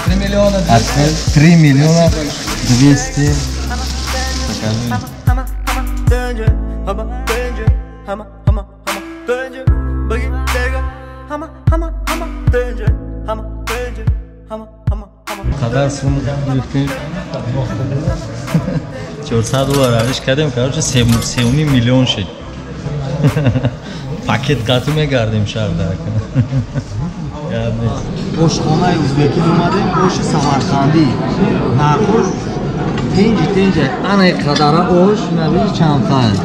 3 миллиона 200. 3 миллиона 200. Покажи. Қадар сум гирифтем. 400 доллар ариш кардем, короче, 3,5 миллион шид. Пакет қатӣ мегардем шаҳр. Ошхонаи узбекӣ омадем, оши самарқандӣ. Нархош тенҷи тенҷа, ана қадара ош, набини чанд файз.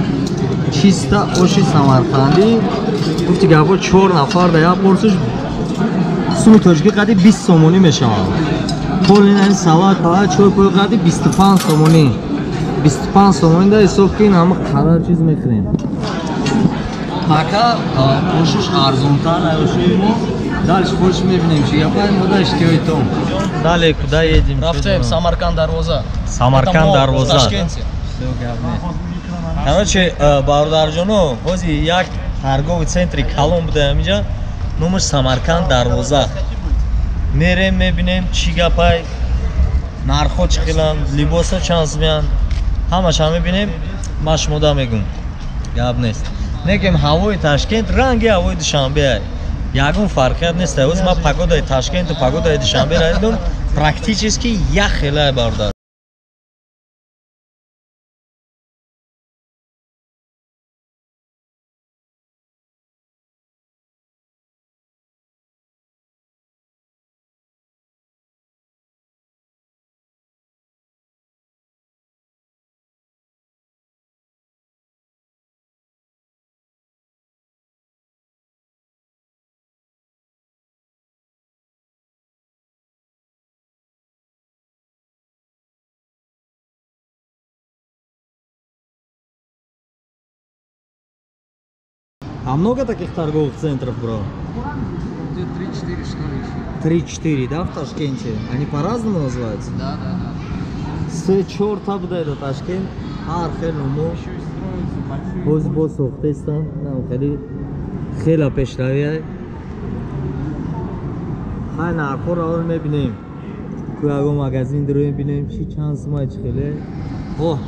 Чиста оши самарқандӣ. Гуфти гапо 4 нафар да як порсиш суми тоҷикӣ қади 20 сомонӣ мешавад. Полин ин салат пала чой пой қади 25 сомонӣ. 25 сомонӣ да ҳисоб ки ин ҳама қадар чиз мехӯрем. Пока ошиш арзонтар оши мо. Дальше больше мебинем, чи я пойму, дальше и том. Далее куда едем? Рафтем, Самарканд Дарвоза. Самарканд Дарвоза. В Ташкенте. Всё, гап нет. Короче, бародарҷоно, ҳози як торговый центри калон буда ҳаминҷа, номаш Самарканд Дарвоза. Мерем, мебинем чи гапай, нархҳо чӣ хеланд, либосҳо чанд сумянд, ҳамаша мебинем, ман шумода мегӯм. Гап нест. Некем ҳавои Ташкент ранги ҳавои Душанбе. Ягон фарқият нест. Ҳоз ман погодаи Ташкенту погодаи Душанберо дидум, практически як хелае бародар. А много таких торговых центров, бро? Где-то 3-4, что ли, еще. 3-4, да, в Ташкенте? Они по-разному называются? Да, да, да. Се чорта буда это Ташкент. Ҳар хел мо. Еще и строятся большие. Боз боз сохтестан, нам хеле хела пешравӣ. Хай нархҳоро ҳол мебинем. Ку ягон магазин дро мебинем, чи чанд сумай чи хеле. О!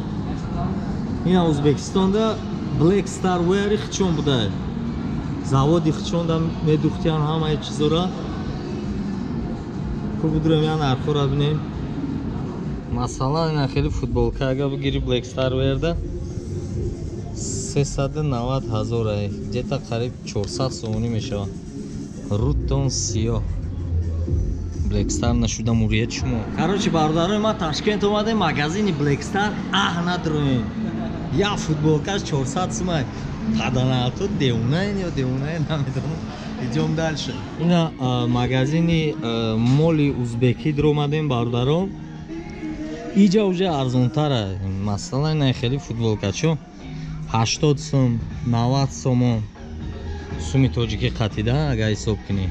Ина Узбекистонда Black Star Wear хичон буда. Заводи хичонда медухтян ҳамаи чизора. Ку будурем я нархҳоро бинем. Масалан, ина хеле футболка ага бигири Black Star верда 390 ҳазор ай, где-то қариб 400 сомонӣ мешавад. Рутон сиёҳ. Black Star нашуда мурият шумо. Короче, бародарои ман, Ташкент омадем, магазини Black Star аҳ надроем. Я футболкаш 400 сумай. Паданато девонаен ё девонаен, намедонам. Идём дальше. Ина магазини моли узбекӣ даромадем, бародарон. Иҷа уже арзонтара. Масалан, ина хеле футболкачо 80 сум, 90 сомон. Суми тоҷикӣ қатида, агар ҳисоб кунӣ.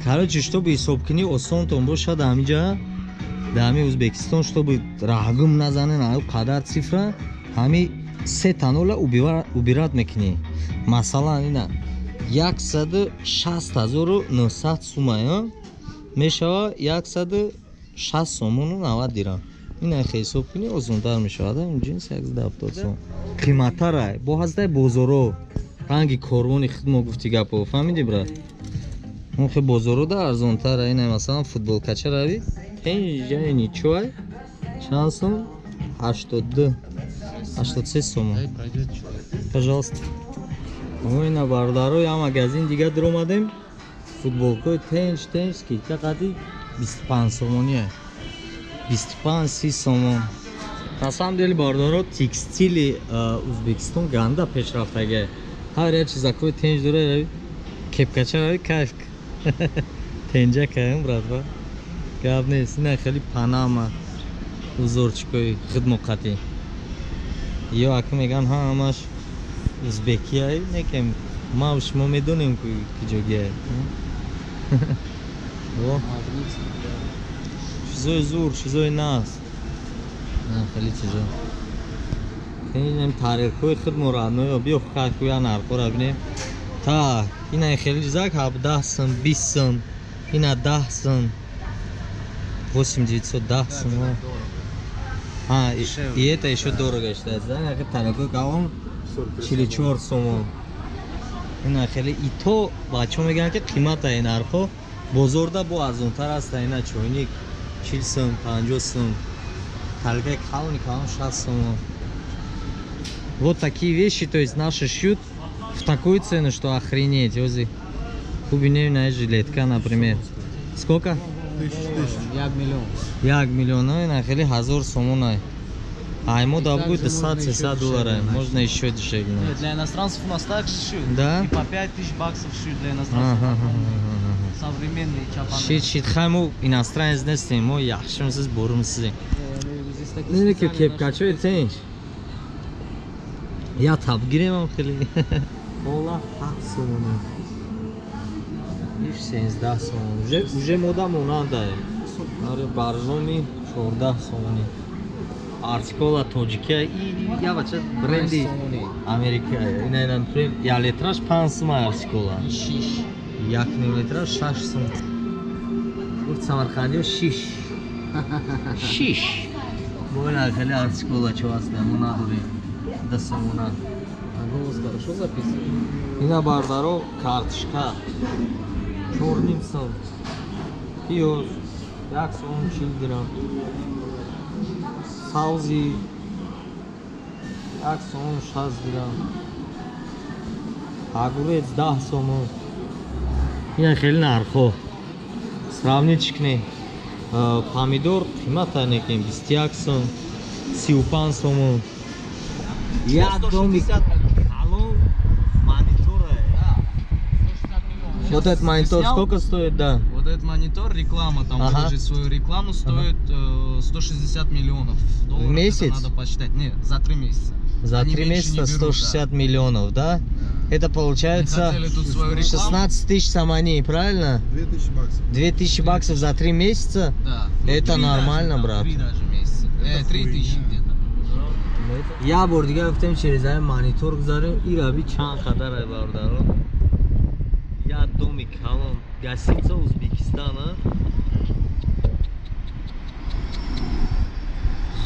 Короче, чтобы ҳисоб кунӣ осонтон бошад, ҳамиҷа дар ҳами Узбекистон, чтобы раҳгум назанен аю қадар цифра, ҳами се танола убират мекунӣ. Масалан, ина 160 900 сумай мешава 160 сомону 90 дирам. Ина ҳисоб кунӣ осонтар мешавад. Ҷинс 170 сом. Қиматтарай. Бо ҳастай бозоро. Ранги корвони худмо гуфти гапо. Фаҳмидӣ, брат? Он хе бозоро да арзонтара. Ина масалан футболкача рави. Пенҷаи ничоай. Чанд сом? 82. 83 сомон. Пожалуйста. Ина бародаро, я магазин дига даромадем. Футболкои тенч тенч скидка қади 25 сомония. 25-30 сомон. На самом деле, бародаро, текстили Узбекистон ганда пешрафтага. Ҳар як чизакои тенч дора, рави кепкача рави, кайф. Тенҷа каем, братва. Гап нест. Ина хеле панама узорчикои хидмоқатӣ. Ё ака меган ҳамаш узбекияй, некем ма шумо медонем ки киҷогияй. О, чизои зур, чизои нағз. Хеле чизо. Инам тарелкои хидмо родной, биё хакуя нархора бинем. Так, ина хеле чизак 17 сум, 20 сум, ина 10 сум. 8910 сум. А, и это еще дорого считается, да? Тарелкои калон 44 сомон. Ина хеле и то бачаҳо мегӯянд, ки қимата ин нархҳо бозорда бо арзонтар аст. Ина чойник 40 сум, 50 сум. Тарелкаи калони калон 60 сомон. Вот такие вещи, то есть наши шьют в такую цену, что охренеть. Ози. Кубинем на жилетка, например. Сколько? Як миллион. Як миллион, ина хеле ҳазор сомон ай. А ему да будет 200-300 долларов, можно еще дешевле. Нет, для иностранцев у нас так шьют. Да? И по 5000 баксов шьют для иностранцев. Современные чапаны. Шит, шит, хай мо иностранец нестем, мо яхшимсиз, бурумсиз. Не, ки кепкачои тенч. Я тап гирем хеле. Кола 7 сомон. Иш 13 сомон. Уже мода монанда. Аре, баржоми 14 сомони. Арсикола тоҷикия и я бача бренди Америка. Ина ина например, я литраж 5 сум арсикола. 6. Як ним литраж 6 сум. Гуфт Самарқандиё 6. 6. Бо ина хеле арсикола чо аст, мо надорем. 10 сомона. А голос хорошо записывает? Ина бардаро картишка 4,5 сум. Пиёз 1 сом 40 дирам. Савзи 1 сом 60 дирам. Огурец 10 сомон. Ина хеле нархҳо. Сравнить кунем. Помидор қимата некем 21 сом, 35 сомон. Як доми калон монитора. Вот этот монитор сколько стоит, да? Вот этот монитор, реклама, там выложить свою рекламу стоит 160 миллионов долларов. В месяц? Это надо посчитать. Нет, за 3 месяца. За Они 3 меньше не месяца берут, 160 да. миллионов, да? Да. Это получается Они хотели тут свою рекламу. 16 тысяч сомони, правильно? 2000 баксов. 2000 баксов за 3 месяца? Да. Ну, Это три нормально, даже, там, брат. 3 даже месяца. 3000 где-то. Я бор дигар гуфтем, через ай монитор гузарем, ира би чанд қадар ай, бародаро. Я доми калон, гостиница Узбекистана.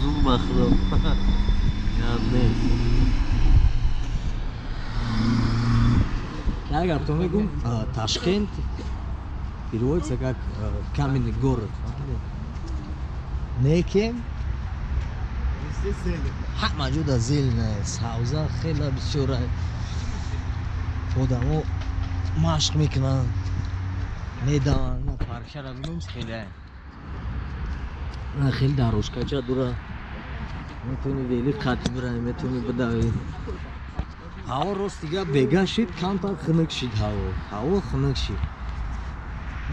Зур, ба худо. Гап нест. Як гап мегум, Ташкент переводится как каменный город. Некем ҳама ҷода зелена, савза хела бисёра. Одамо машқ мекунанд, медаванд. На паркшара бинем хеле. На хеле дорожкача дура. Метавонӣ велик қатӣ бираӣ, метавонӣ бидавӣ. Ҳаво рости гап бега шид, камтар хунук шид ҳаво. Ҳаво хунук шид.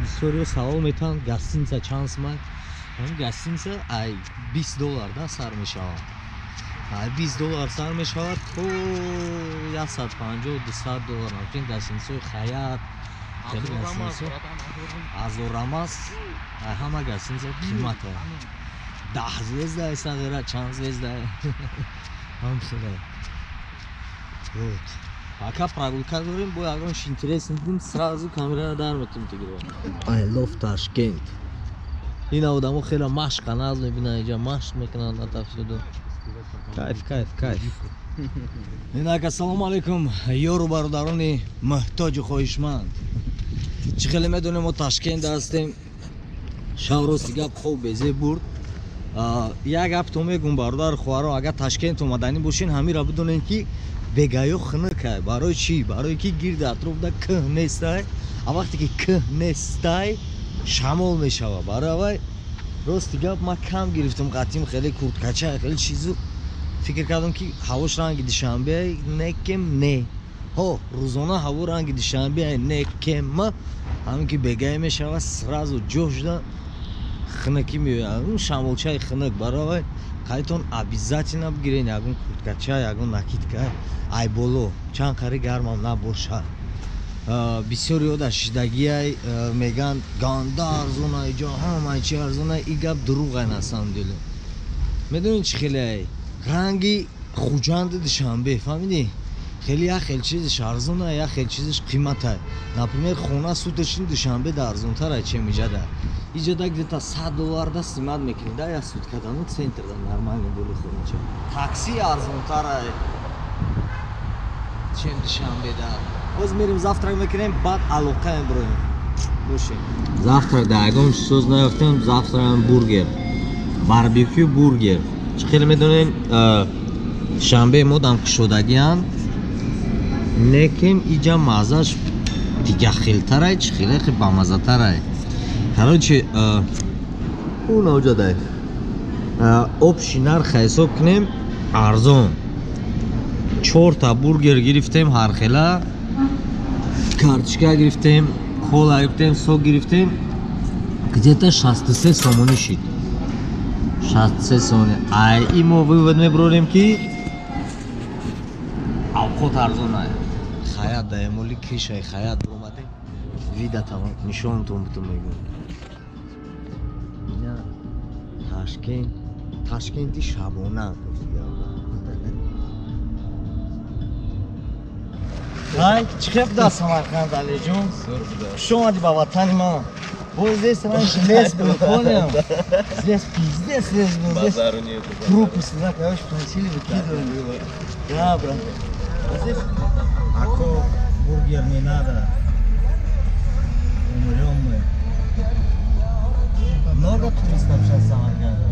Бисёриҳо савол метаванд, гостиница чанд сумай? Ҳамин гостиница ай $20 да сар мешавад. Ай $20 сар мешавад то 150-200 доллар. Ҳамчунин гостиницаҳои Хаят, хеле гостиницаҳо Азорамас, ай ҳама гостиница қимата. 10 звезда сағира, чанд звезда. Ҳамшуда. Вот. Пока прогулка дорем, бо ягон интерес дидим, сразу камера дар метем тигро. I love Tashkent. Ин одамо хеле машқа наз мебинанд, инҷа машқ мекунанд атафсуду. Кайф, кайф, кайф. Инак, ассалому алайкум, ёру бародарони муҳтоҷу хоҳишманд. Чӣ хеле медонем, мо Ташкент ҳастем. Шав рости гап хоб безе бурд. Як гап то мегум, бародару хоҳаро, агар Ташкент омаданӣ бошен, ҳамира бидонед ки бегаё хунукай. Барои чӣ? Барои ки гирди атрофда кӯҳ нестай. А вақте ки кӯҳ нестай, шамол мешавад. Барои аввай рости гап ман кам гирифтам қатим, хеле курткача, хеле чизу. Фикр кардам ки ҳавош ранги Душанбе, некем не. Ҳо, рӯзона ҳаво ранги Душанбе, некем. Ҳамин ки бегае мешавад, сразу ҷо шуда хунукӣ меояд. Он шамолчаи хунук. Барои аввай қайтон обязательно бигирен ягон курткача, ягон накидка ай боло, чанд қари гармам набошад. Бисёриҳо дар шидагиай мегӯянд ганда арзона, иҷо ҳама чи арзона. И гап дурӯғ на самом деле. Медонед чӣ хеле ранги Хуҷанди Душанбе, фаҳмидӣ? Хеле як хел чизиш арзона, як хел чизиш қимата. Например, хона суточни Душанбе да арзонтар ай чем иҷада. Иҷада где-то $100 да снимать мекунӣ, да, як сутка да, ну центр да нормальный боли хонача. Такси арзонтар ай чем Душанбе да. Боз мерим завтрак мекунем, баъд алоқаем броем. Бошем. Завтрак да ягон чиз наёфтем, завтракам бургер. Барбекю бургер. Чӣ хеле медонем, шанбе мо дам кушодагианд. Некем иҷа маззаш дига хелтарай, чӣ хеле хел бамаззатарай. Короче, он оҷадай. Общий нарх ҳисоб кунем, арзон. 4 бургер гирифтем ҳархела, карточка гирифтем, кола гирифтем, сок гирифтем. Где-то 63 сомонӣ шид. 63 сомонӣ. Ай и мо вывод мебарорем ки авқот арзон ай. Хаят да эмоли кишай Хаят буромадем. Вида тамом нишонтон бутун мегӯм. Ина Ташкент, Ташкенти шабона. Ай, чӣ хел буда Самарқанд, Алиҷон? Хуш омадӣ ба ватани ман. Вот здесь раньше лес был, понял? Здесь пиздец лес был. Здесь трупы сюда, короче, приносили, выкидывали. Да, брат. А здесь ако бургер не надо. Умрем мы. Много туристов сейчас в Самарканде.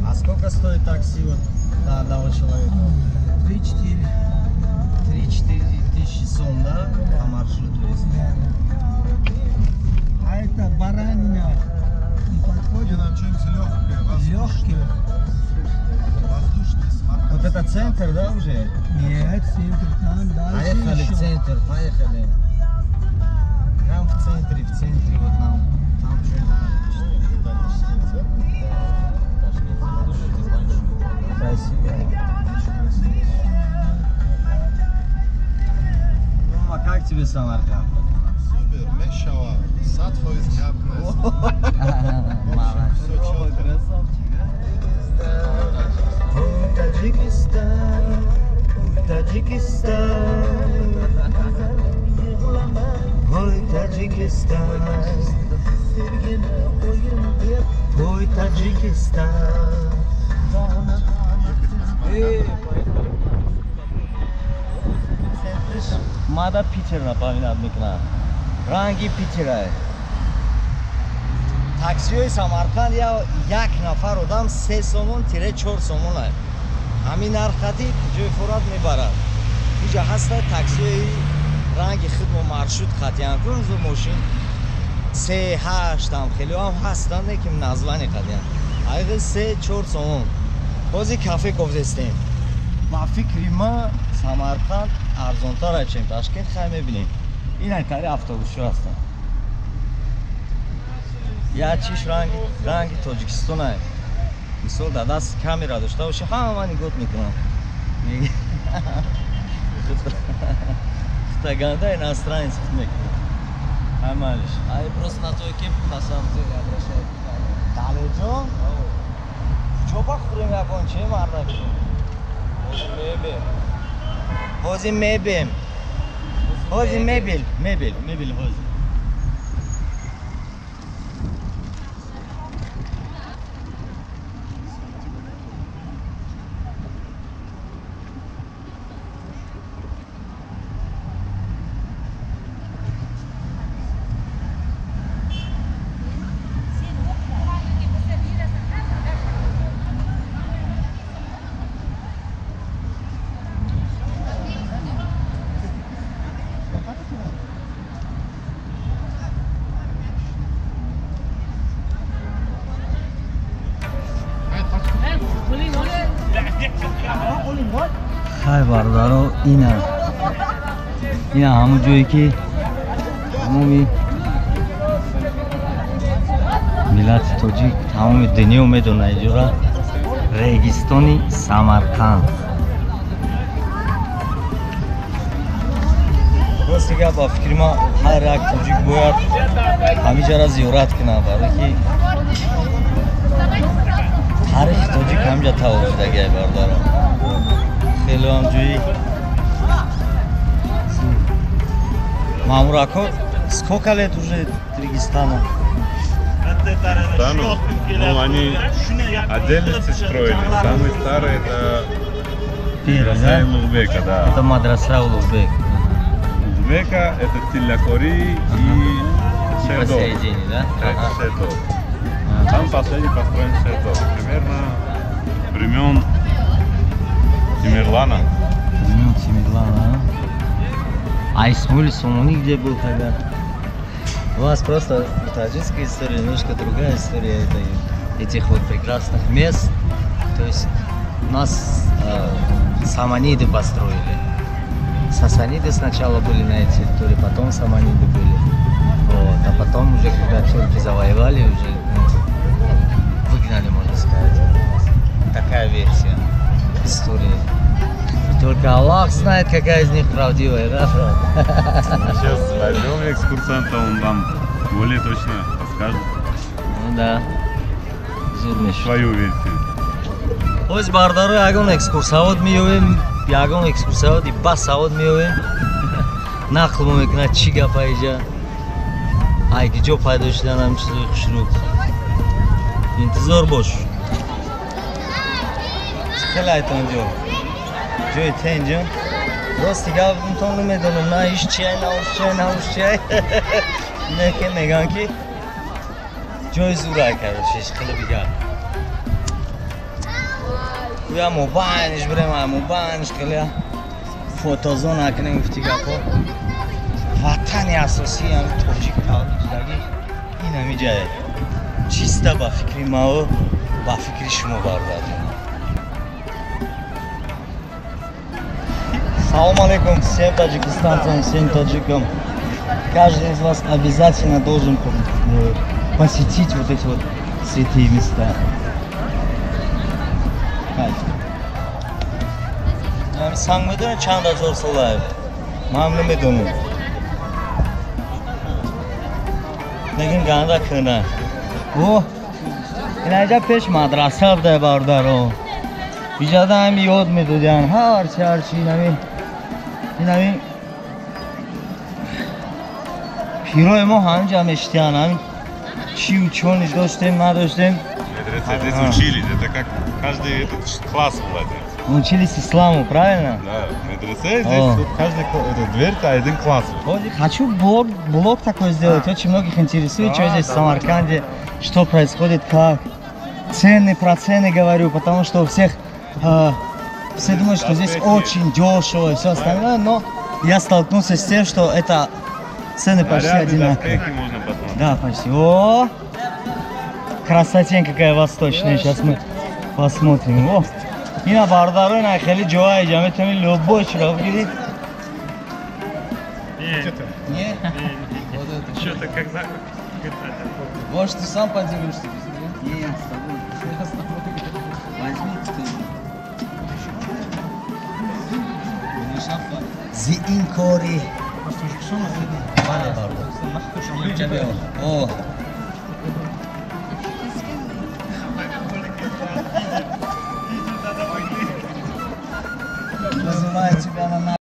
А сколько стоит такси вот на одного человека? 3-4. 3-4 тысячи сом, да? По маршруту, если. А это баранина не подходит? Нам чем-то легкое, легкое. Воздушный Самарканд. Вот это центр, да, уже? Нет, центр там дальше. Поехали еще. В центр, поехали. Прям в центре вот нам. Там что? Красиво. Ну, а как тебе Самарканд? Супер, мешава, сад фоиз гап нест. Все четко. Таджикистан, Таджикистан, ой, Таджикистан, ой, Таджикистан. Мада Питер напоминать мекунад. Ранги Питерай. Таксиҳои Самарқанд як нафар одам 3 сомон тире 4 сомон ай. Ҳамин нархати ҷои фурат мебарад. Иҷа ҳаста таксиҳои ранги худмо маршрут қатиян кун зу мошин 3 8 ҳам хеле ҳам ҳастанд, лекин названи қатиян. Айғи 3-4 сомон. Ҳозир кафе кофтестем. Ба фикри ма Самарқанд арзонтар ай чем Ташкент, хай мебинем. Ин айтари автобусҳо ҳастанд. Я чиш ранги Тоҷикистон ай. Мисол дар даст камера дошта бошӣ, ҳама нигоҳ мекунанд. Хутаганда иностранец мекунад. Ҳамалиш. Ай просто на твою кепку на самом деле обращают внимание. Далеҷон? Чо бахӯрем ягон че мардак? Ҳозир мебем. Ҳозир мебем. Ҳозир мебел, мебел, мебел ҳозир. Хай бародаро, ина ҳамон ҷое ки тамоми миллати тоҷик, тамоми дунё медонад иҷора Регистони Самарқанд. Рости гап, ба фикри ман ҳар як тоҷик бояд ҳамиҷара зиёрат кунад, барое ки таърихи тоҷик ҳамиҷа таваллуд шудагиай бародаро. Хеле ҳам ҷои Мамурако, сколько лет уже Регистану? Стану? Ну, они отдельности строили. Самый старый это первый, да? Улугбека, да. Это мадраса Улугбек. Улугбека, это Тиллякори и Шердор. Посередине, да? Это Шердор. Там последний построен Шердор. Примерно времен Тимирлана. Времен Тимирлана, а? А Исмаил Сомони где был тогда? У вас просто таджикская история, немножко другая история этих вот прекрасных мест. То есть у нас саманиды построили. Сасаниды сначала были на этой территории, потом саманиды были. Вот. А потом уже, когда турки завоевали, уже выгнали, можно сказать. Такая версия истории. Только Аллах знает, какая из них правдивая, да, брат? Сейчас возьмем экскурсанта, он вам более точно расскажет. Ну да. Зурмиш. Свою версию. Ҳоз бародаро, ягон экскурсовод меёвем, ягон экскурсоводи басавод меёвем. Нақл мекунад чӣ гапа иҷа. Ай киҷо пайдо шудан ҳам чизои хушрӯ. Интизор бош. Хеле айтон ҷо. Ҷои тенҷа. Рости гап интон намедонам, на иш чиай, на уш чиай, на уш чиай. Не ки меган ки ҷои зурай, короче, иш хеле бигар. Гӯя мобайниш бирем, ай мобайниш хеле фотозона кунем, гуфти гапҳо. Ватани асосии ҳами тоҷик таваллуд шудагӣ ин ҳами ҷае. Чиста ба фикри мао, ба фикри шумо бародарҷон. Салам алейкум всем таджикистанцам, всем таджикам. Каждый из вас обязательно должен посетить вот эти вот святые места. Санг медонед чанд ҳазор сола? Ман намедонам. Лекин ганда кӯна. О, ин инҷа пеш мадраса буда бародаро. Иҷода ҳами ёд медодян ҳарчи ҳарчи инами пирои мо ҳаминҷа мештиян, ҳамин чию чониш доштем надоштем. Здесь учились, это как каждый этот класс был один. Учились исламу, правильно? Да, медресе здесь, тут каждый дверь-то один класс. Хочу блог такой сделать, очень многих интересует, что здесь в Самарканде, что происходит, как. Цены, про цены говорю, потому что у всех, все думают, что здесь очень дешево и все остальное, но я столкнулся с тем, что это цены почти одинаковые. Да, почти. О, красотень какая восточная, сейчас мы посмотрим. О. Ина бародаро, ина хеле ҷоа иҷа метавонӣ любой чиро бигирӣ. Не? Вот это. Что-то как за... Может, ты сам поделишься без меня? Не, я с тобой. Я с тобой. Возьми ты. Не шапка. Зи ин кори. Бале, бародар. О. Вызываю тебя на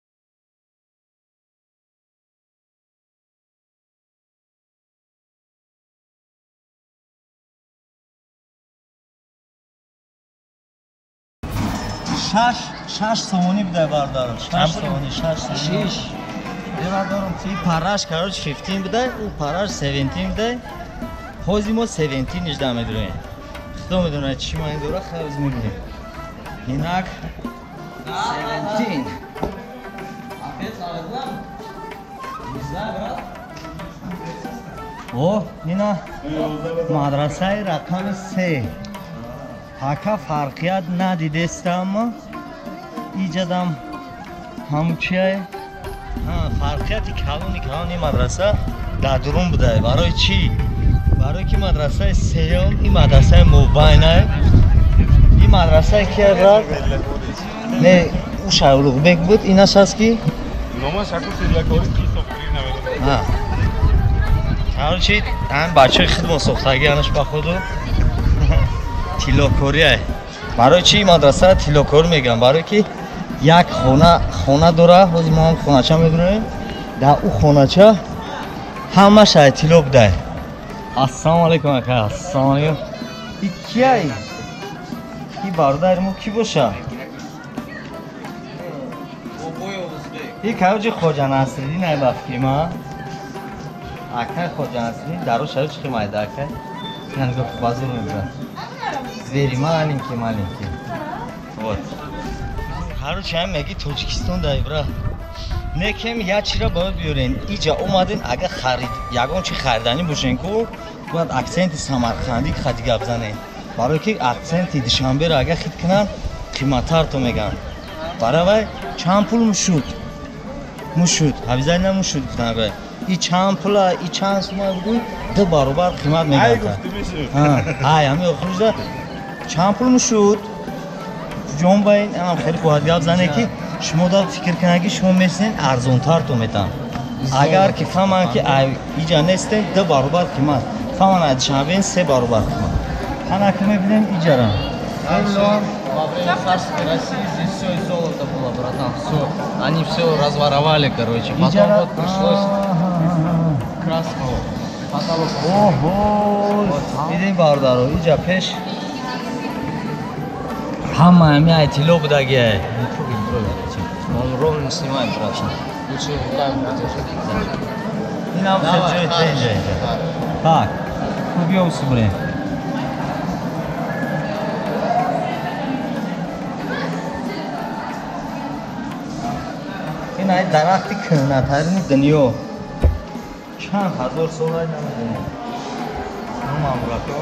шаш сомонӣ бидай бародарам. 6 сомонӣ, 6 сомонӣ. Бародарам, ти параш, короче, 15 бидай, у параш 17 бидай. Ҳозир мо 17 нижда медурем. Худо медонад чӣ маъни дорад, хайр мебинем. Инак 17. Опять на одном? Не знаю, брат. О, ина мадрасаи рақами 3. Ҳака фарқият надидестам. Иҷадам ҳамучиай. Фарқияти калони калони мадраса дар дурун будай. Барои чӣ? Барои ки мадрасаи сеюм ин мадрасаи мубайнай. Ин мадрасае ки брат? Не, ӯ Шайулуғбек буд, инаш аст ки? Номаш аку тиллакори ки сохтагӣ намедонам. Короче, ҳамин бачаи хидмо сохтагӣ анаш ба худу тиллокориай. Барои чӣ мадраса тиллокорӣ мегӯям? Барои ки як хона дора, ҳозир мо ҳам хонача медонем. Дар ӯ хонача ҳамаш ай тилло будай. Ассалому алайкум ака, ассалому алайкум. И кияй? И бародари мо ки боша? И короче Хоҷа Насриддин ай ба фикри ман. Акай Хоҷа Насриддин даро шави чӣ майда акай? Ина нигоҳ базур мебурад. Двери маленькие, маленькие. Вот. Короче, ҳам меги Тоҷикистон дай брат. Некем як чиро бояд биёрен. Иҷа омаден, агар харид, ягон чи хариданӣ бошен ку, бояд акценти самарқандӣ хади гап занен. Барои ки акценти Душанберо агар хит кунанд, қиматтар то мегӯянд. Барои вай чанд пул мушуд? Мушуд, обязательно мушуд гуфтан. И чанд пула, и чанд сума бигӯй, ду баробар қимат мегӯянд. Ай гуфтӣ мешуд. Ай, ҳамин охирушда чанд пул мушуд? Ҷон ба ин ам хеле бояд гап зане ки шумо да фикр кунед ки шумо месинед арзонтар то метан. Агар ки фаҳманд ки иҷа нестед, ду баробар қимат. Фаҳманд аз Душанбе се баробар қимат. Ҳана ки мебинем иҷара. Во время царской России здесь все из золота было, братан, все. Они все разворовали, короче. Потом вот пришлось краску, потолок. Ого! Видим бародаро, иҷа пеш ҳама ҳами ай тилло будагиай. Он ровно снимает, братан. Лучше руками подержи. Инам ҷои тенҷа. Так, кубиём субрем. Ин ай дарахти кӯҳнатарини дунё. Чанд ҳазор сол ай намедонам. Мамурако.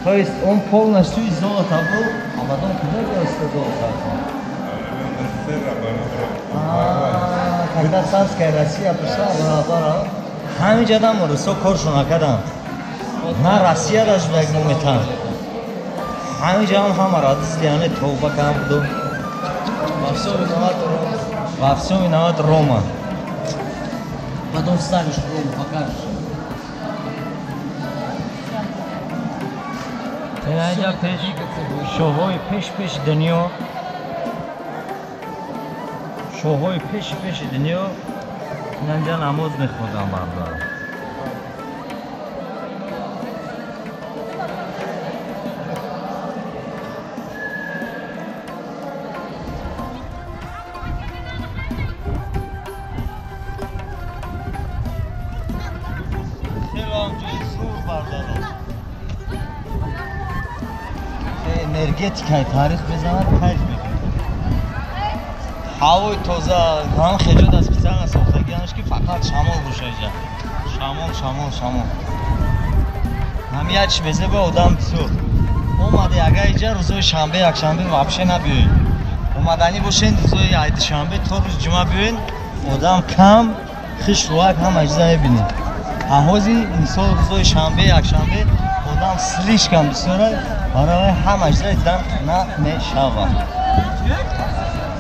То есть он полностью из золота был, а потом куда делся золото? Когда царская Россия пришла, была. Ҳамин ҷадам русо коршон накарданд. На Россия даже як мометан. Ҳамин ҷам ҳама радист яъне тавба кардам буду. Во всем виноват Рома. Во всем виноват Рома. Потом встанешь Рому, покажешь. Инҷа пеш шоҳҳои пеш пеши дунё, шоҳҳои пеши пеши дунё инҷа намоз мехонданд бародарон. Энергетикаи таърих мезанад, кайф мекунад. Ҳавои тоза, ҳам хеҷод аз специально сохтагианаш ки фақат шамол боша иҷа. Шамол, шамол, шамол. Ҳам як чӣ безеба одам бисёр. Омаде агар иҷа рӯзои шанбе, якшанбе вообще набиёед. Омаданӣ бошен рӯзои айдушанбе то рӯзи ҷумъа биёед, одам кам, хишрӯак ҳама чиза мебинед. Ҳози мисол рӯзои шанбе, якшанбе одам слишком бисёра, барои ҳама чиза дидан намешавад.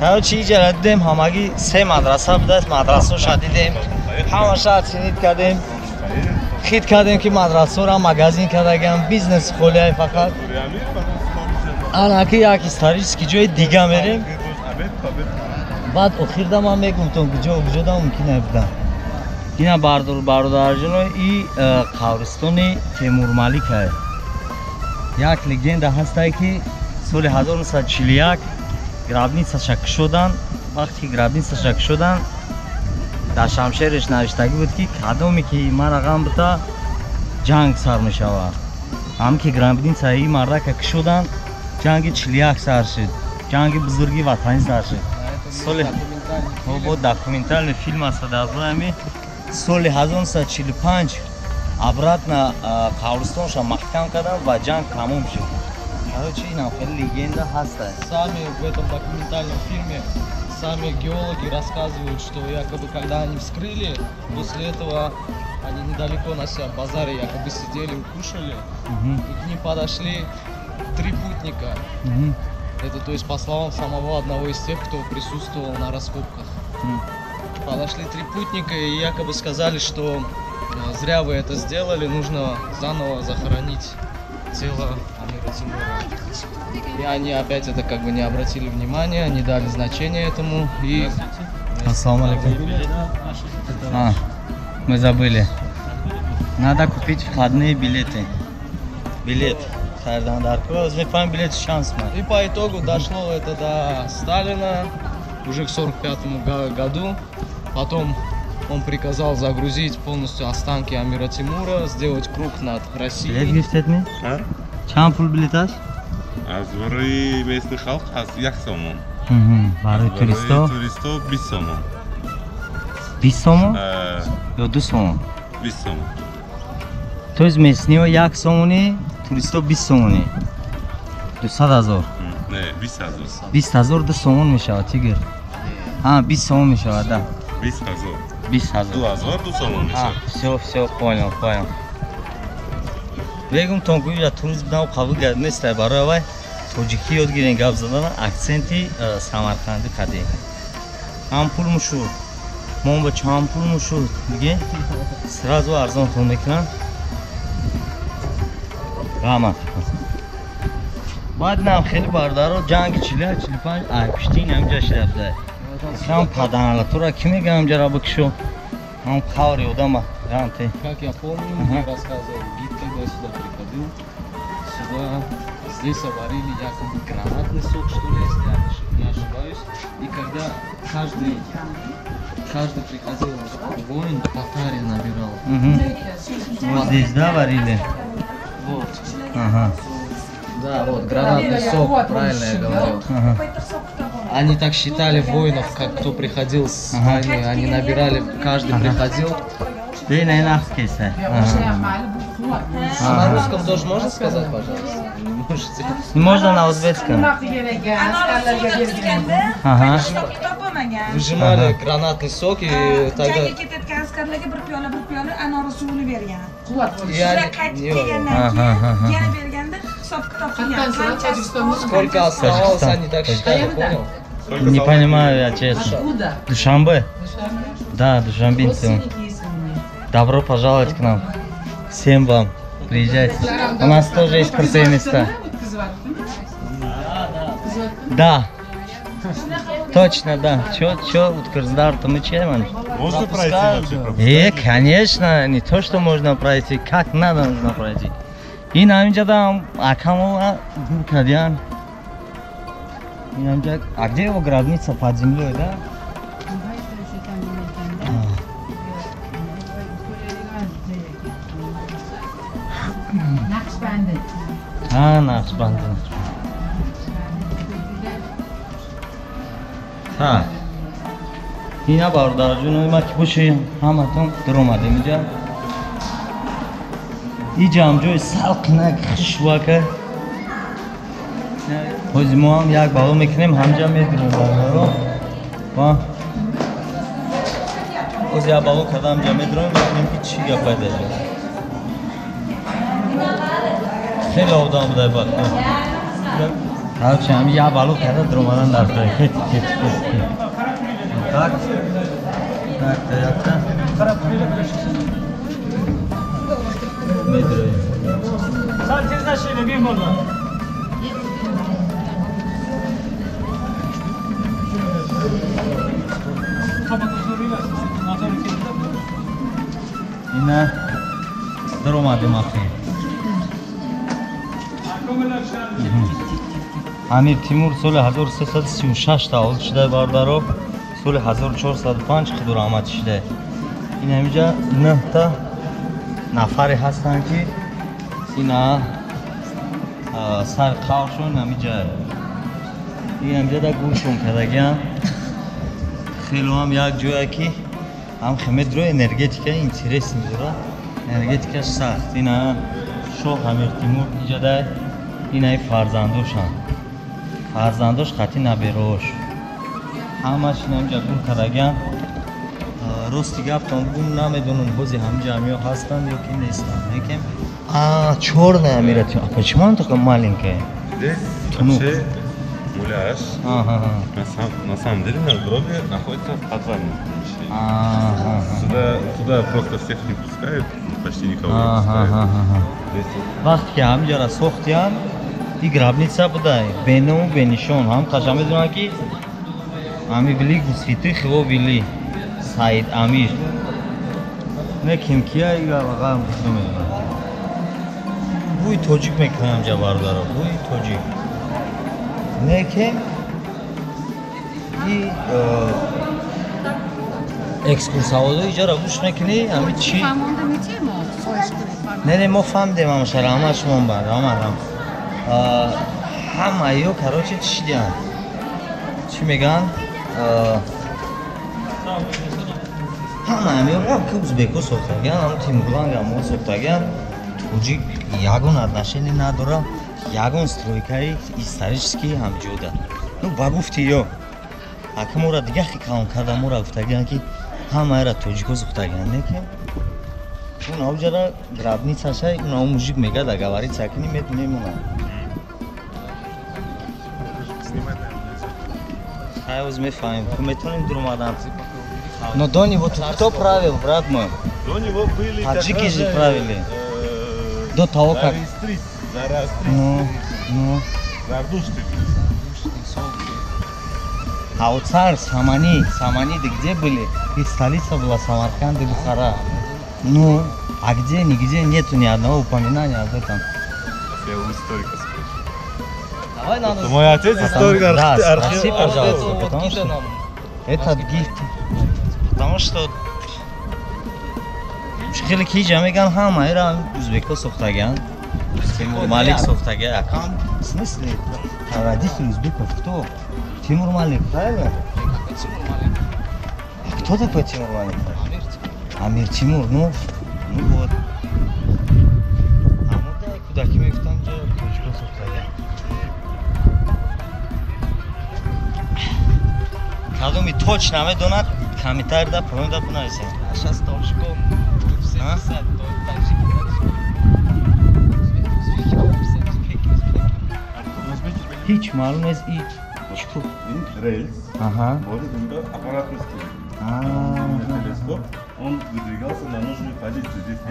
Короче, иҷара дидем, ҳамагӣ се мадраса будааст, мадрасаша дидем, ҳамаша оценить кардем, хит кардем ки мадрасаро магазин кардагиам, бизнес холияй фақат. Анаки як исторический ҷои дига мерем. Баъд охирда ман мегумтон куҷо куҷода мумкин будан. Ина бародарҷоно, и қабристони Темурмалик ае. Як легенда ҳастае ки соли 1941 гробницаша кушодан. Вақте ки гробницаша кушодан, дар шамшереш навиштагӣ буд ки кадоме ки мара ғам бита, ҷанг сар мешавад. Ҳам ки гробницаи мардака кушодан, ҷанги 41 сар шуд, ҷанги бузурги ватанӣ сар шуд. Соли бо документальный фильм аст дар бораи соли 1945 обратно қабристонша маҳкам кардан ва ҷанг тамом шуд. Короче, инам хеле легенда ҳаста. Сами в этом документальном фильме сами геологи рассказывают, что якобы когда они вскрыли, после этого они недалеко на себя в базаре якобы сидели, кушали, и к ним подошли три путника. Это, то есть, по словам самого одного из тех, кто присутствовал на раскопках. Подошли три путника и якобы сказали, что зря вы это сделали, нужно заново захоронить тело Амира Тимура. И они опять это как бы не обратили внимания, не дали значения этому. И... Ассаламу алейкум. А, мы забыли. Надо купить входные билеты. Билет. И по итогу дошло это до Сталина уже к 1945 году. Потом он приказал загрузить полностью останки Амира Тимура, сделать круг над Россией. Билет гирифтед? Чанд пул билет аст? Аз барои местный халқ аз 1 сомон. Барои туристо? Туристо 20 сомон. 20 сомон ё 2 сомон? 20 сомон. То есть местныйо 1 сомонӣ, туристо 20 сомонӣ, 200 000. Не, 20 000. 20 000 2 сомон мешавад, тигр. А, 20 сомон мешавад, да. 20 000. 20 000. 2000 2 сомон мешавад. Всё, всё, понял, понял. Бегум тон гӯя турист будам, қабул гард нестай. Барои вай тоҷикӣ ёд гирен гап задан, акценти самарқандӣ қадим. Ҳам пул мушуд, мон ба чанд пул мушуд, диге сразу арзонтон мекунанд. Раҳмат. Баъд нам хеле бародаро, ҷанги 41, 45 айпиштин ҳамҷа шида буда. Ҳам паданалатура ки мегӯям, ҳамҷара бикшо, ҳам қаври одама ганте. Как я помню, мне рассказывал гид, когда сюда приходил, сюда здесь варили якобы гранатный сок, что ли, если я не ошибаюсь. И когда каждый приходил воин, по таре набирал. Вот здесь, да, варили? Вот. Ага. Да, вот, гранатный сок, правильно я говорил. Они так считали воинов, как кто приходил с войны, они набирали, каждый приходил. А на русском тоже можно сказать, пожалуйста? Не можете? Можно на узбекском. Ага. Выжимали гранатный сок и тогда... Jangga ketayotgan askarlarga bir piyola, bir piyola anori suvini bergan. Я Ular qaytib kelgandan keyin yana berganda hisob kitob qilgan. Qanchasi Сколько оставалось, они так считали, понял? Не понимаю я, честно. Откуда? Душанбе? Да, душанбинцы. Родственники есть у меня. Добро пожаловать к нам. Всем вам. Приезжайте. У нас тоже есть крутые места. Да. Точно, да. Чё, чё, Уткарздар, мы чем? Можно пройти вообще? Пропускают? Конечно, не то, что можно пройти, как надо нужно пройти. Ин ҳаминҷа акамова гур кардян. Ин ҳаминҷа, а где его гробница, под землей, да? Naqshbandi. А, Нақшбанд. Так. Ина бародарҷонои ма ки боши ҳаматон даромадем инҷа. Иҷа ҳам ҷои салқинак хушвака. Ҳози мо ҳам як бало мекунем, ҳамҷа медурем бародаро. Ва ҳози як бало карда ҳамҷа медурем, мебинем ки чӣ гап пайда шуд. Хеле одам буда бад. Короче, ҳами як бало карда даромадан дар ҷой. Хет хет хет. Так. Так, так. Медурем. Сал тез нашина, бемоло. Ина даромадем ахир. Амир Тимур соли 1336 таваллуд шуда бародаро, соли 1405 худураҳмат шуда. Ин ҳамиҷа 9 та нафаре ҳастанд ки ина сар қавшон ҳамиҷа. Ин ҳамиҷа да гӯшон кардагиан. Хело ҳам як ҷое ки ҳам хемедро энергетика интересный дора. Энергетикаш сахт. Ина шоҳ Амир Тимур иҷа инаи фарзандошанд. Фарзандош хати наберош. Ҳамаш ина инҷа гул кардагиан. Рости гаптон гум намедонам бози ҳамиҷа ҳамиё ҳастанд ё ки нестанд. Лекин чёрная Амира Тимур. А почему она такая маленькая? Здесь вообще муляж. На самом деле надгробие находится в подвальном помещении. Сюда просто всех не пускают, почти никого не пускают. Вақте ки ҳамиҷаро сохтиянд, и гробница буда, беному бенишон. Ҳам қаша медонанд ки ҳами вили гусфитри хиво вили Саид Амир. Не ким кия ига намедонам. Бӯи тоҷик мекунам ҳамҷа бародаро, бӯи тоҷик. Не ки и экскурсоводо иҷаро гӯш мекунӣ, ҳами чӣ? Не, не, мо фаҳмидем ҳамаша, раҳмат шумон бар, раҳмат, раҳмат. Ҳама ё, короче, чӣ диҳанд? Чӣ мегӯянд? Ҳама ҳамиё ки узбеко сохтагиан, ҳам Тимурланг ҳамо сохтагиан, тоҷик ягон отношение надора, ягон стройкаи исторический ҳамҷода. Ну, ба гуфти ё. Ака мора дига хикалон карда, мора гуфтагиан ки ҳамаеро тоҷико сохтагиан, не ки он авҷара гробницашай, он ав мужик мега договориться кунӣ мемонад. Хай, оз мефаҳмем, ку метавонем дуромадан. Но до него тут кто правил, брат мой? До него были таджики же правили. До того как Зороастрийцы. Ну. Зардушты. А вот царь Самани, Саманиды где были? Их столица была Самарканд и Бухара. Ну, а где, нигде нету ни одного упоминания об этом. Я у историка спрошу. Давай надо. Мой отец историк, да, спроси, пожалуйста, потому что этот гид, потому что хеле ки ҷа меган ҳама ира узбекҳо сохтагиан, Тимур Малик сохтагиан. Акам, в смысле, родитель узбеков кто? Тимур Малик, правильно? Какой Тимур Малик? А кто такой Тимур Малик? Амир Тимур. Амир Тимур, ну вот. А ну да, куда ки мегуфтам ҷо тоҷикҳо сохтагиан. Кадоми точно намедонад, комментарий да поён да бинависед. А сейчас толчком будут все писать, таджики, таджики. Узбеки, узбеки, узбеки, узбеки. Ҳеҷ маълум нест и чӣ Рельс. Ага. Вот это аппаратный стол. Телескоп, он выдвигался на нужную позицию. Здесь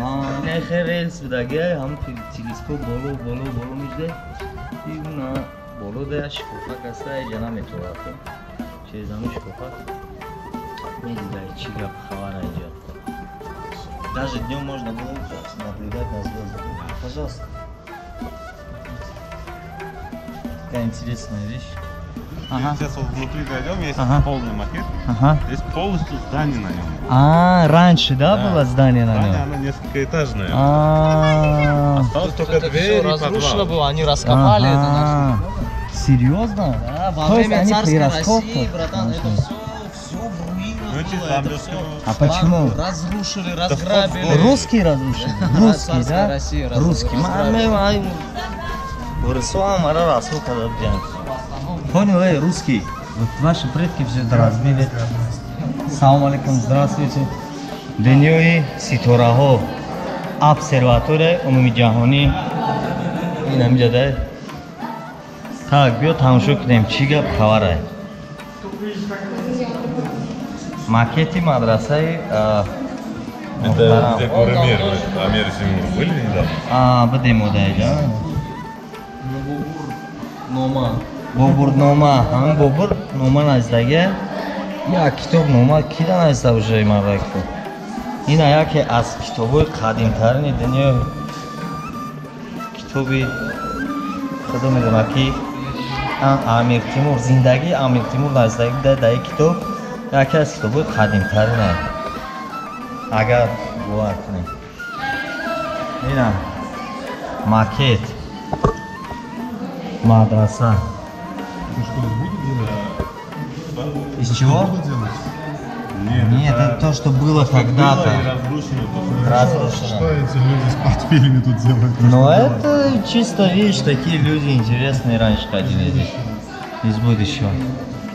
есть. Рельс будаги, ҳам телескоп боло, боло, боло мижде. И уна боло да шкофа каса иҷа наметавонад. Через ҳамин шкофа медида чӣ гап хабар иҷа. Даже днем можно было наблюдать на звезды. Пожалуйста. Такая интересная вещь. Ага. Сейчас вот внутри зайдем, есть полный макет. Ага. Здесь полностью здание на нем. А, раньше, да, было здание на нем? Здание, оно несколькоэтажное. Осталось только Это дверь все и разрушено подвал. было, они раскопали это. Серьезно? Да, во То есть время они царской при раскопках? России, братан, это все в руинах Ну, было, это всё А почему? разрушили, разграбили. Русские разрушили? Русские, Царская да? Россия Русские. разграбила. Понял, эй, русский. Вот ваши предки все это разбили. Салам алейкум, здравствуйте. Дунёи ситораҳо, обсерваторияи умумиҷаҳонӣ ин ҳамиҷа да. Так, биё тамошо кунем, чӣ гап хабарай. Макети мадрасаи Это муҳтарам. где горы Мир. Мы Амир и Тимур были недавно? А, бидем одаиҷа. Нома. Бобурнома, ҳамин Бобур нома наздага. Як китоб нома кида назда уже мардакку. Ина яке аз китобҳои қадимтарини дунё. Китоби худо медонад ки Амир Тимур, зиндагии Амир Тимур наздагӣ буда дар ин китоб, яке аз китобҳои қадимтарин аст. Агар бовар кунем. Ина макет мадраса. Из чего? Нет, Нет, это то, что было когда-то. Было и разрушено. То, что Разрушено. Что эти люди с портфелями тут делают? Но это чисто, видишь, такие люди интересные раньше ходили здесь. Из будущего.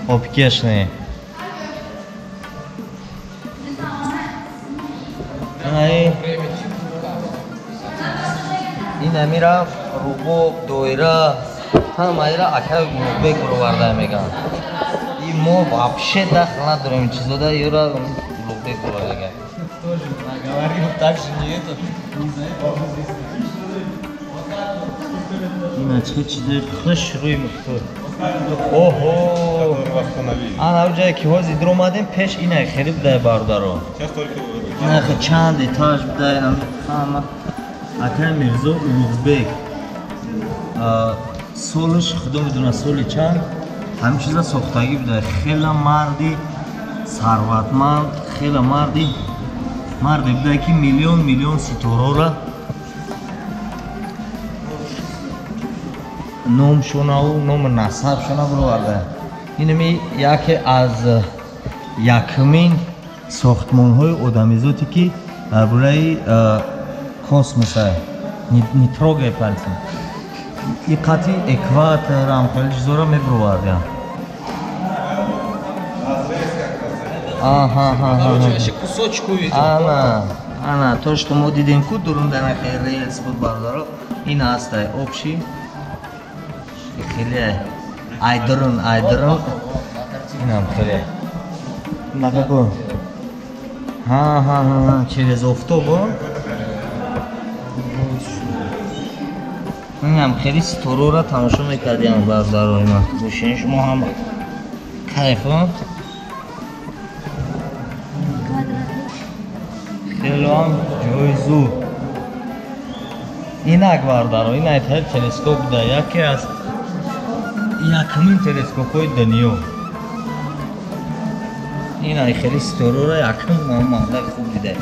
Обкешные. Ай. Ин амира рубоб, доира, ҳамаира акай Улуғбек бароварда меган. И мо вообще дахл надорем ин чизода, юра Улуғбек бароварда. Тоже наговорил, так же не это, не за это мы здесь. Ина чӣ чизи хушрӯй мухтор. Оҳо! Который восстановили. Ана ҷое ки ҳозир дуромадем, пеш ина хеле будай бародаро. Сейчас только Ина хе чанд этаж будай, ҳама. Акай Мирзо Улуғбек. Солаш худо медонад соли чанд ҳамин чиза сохтагӣ буда. Хела марди сарватманд, хела марде буда ки миллион миллион ситорора номшонаву ному насабшона бироварда. Инами яке аз якумин сохтмонҳои одамизоте ки дар бораи космоса. Не трогай пальцем. И қати экватор ам хеле чизора мебировардям. Аҳа. Короче, я еще кусочек увидел. Ана, ана, то, что мо дидем ку дурун дар хеле рельс буд бародаро, ин ҳастай общий. Хеле айдурун, айдурун. Инам хеле. На какой? Ха, ха, ха, через офтоб. Инам хеле ситорора тамошо мекардем бародарои ман. Бошин шумо ҳам кайф, хеле ҳам ҷои зуд. Инак бародаро, ин айтаи телескоп буда, яке аз якумин телескопҳои дунё. Ин ай хеле ситорора якум мардак хуб дида.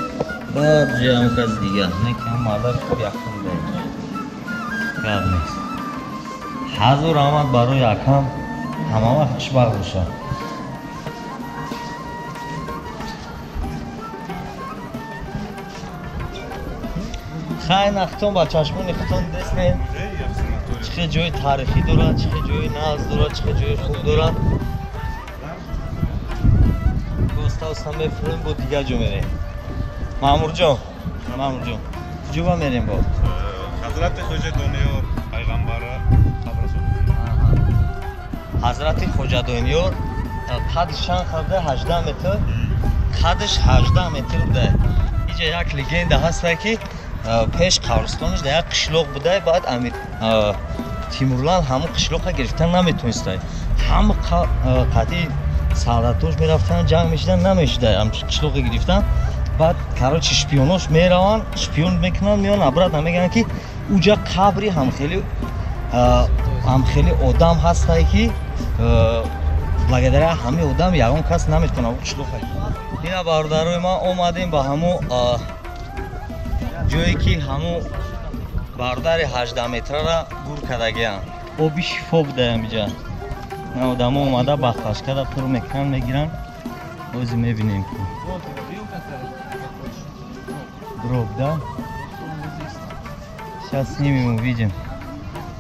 Баъд ҷамъ кас дигар, не ки ҳам мардак хуб якум дида. Гап нест. Ҳазор раҳмат барои акам, ҳама вақт хушбахт бошад. Хай нахтон ба чашмони худтон дидестем. Чӣ ҷои таърихӣ дорад, чӣ ҷои нағз дорад, чӣ ҷои хуб дорад. Оста оста мефурем, бо дигар ҷо мерем. Маъмурҷон, Маъмурҷон, куҷо ба мерем бо? Ҳазрати Хоҷа Дониёр пайғамбара қабраш. Ҳазрати Хоҷа Дониёр қадш чанд қабда? 18 метр. Қадш 18 метр буда. Иҷа як легенда ҳаста ки пеш қабристонаш дар як қишлоқ буда, баъд Амир Тимурлан ҳамон қишлоқро гирифтан наметониста. Ҳама қатъи сардатош мерафтан, ҷанг мешидан, намешида ҳамчун қишлоқе гирифтан. Баъд короче шпионош мераванд, шпион мекунанд, меоянд обратно мегӯянд ки уҷа қабри ҳамхели одам ҳастае ки благодаря ҳамин одам ягон кас наметавонад қишлоқа. Ина бародарои ман омадем ба ҳамон ҷое ки ҳамон бародари 18 метрара гур кардагианд. Оби шифо буда ҳамиҷа. Одамо омада бахлашкада пур мекунанд, мегиранд. Ҳозир мебинем ку. Гроб, да? Сейчас снимем, увидим.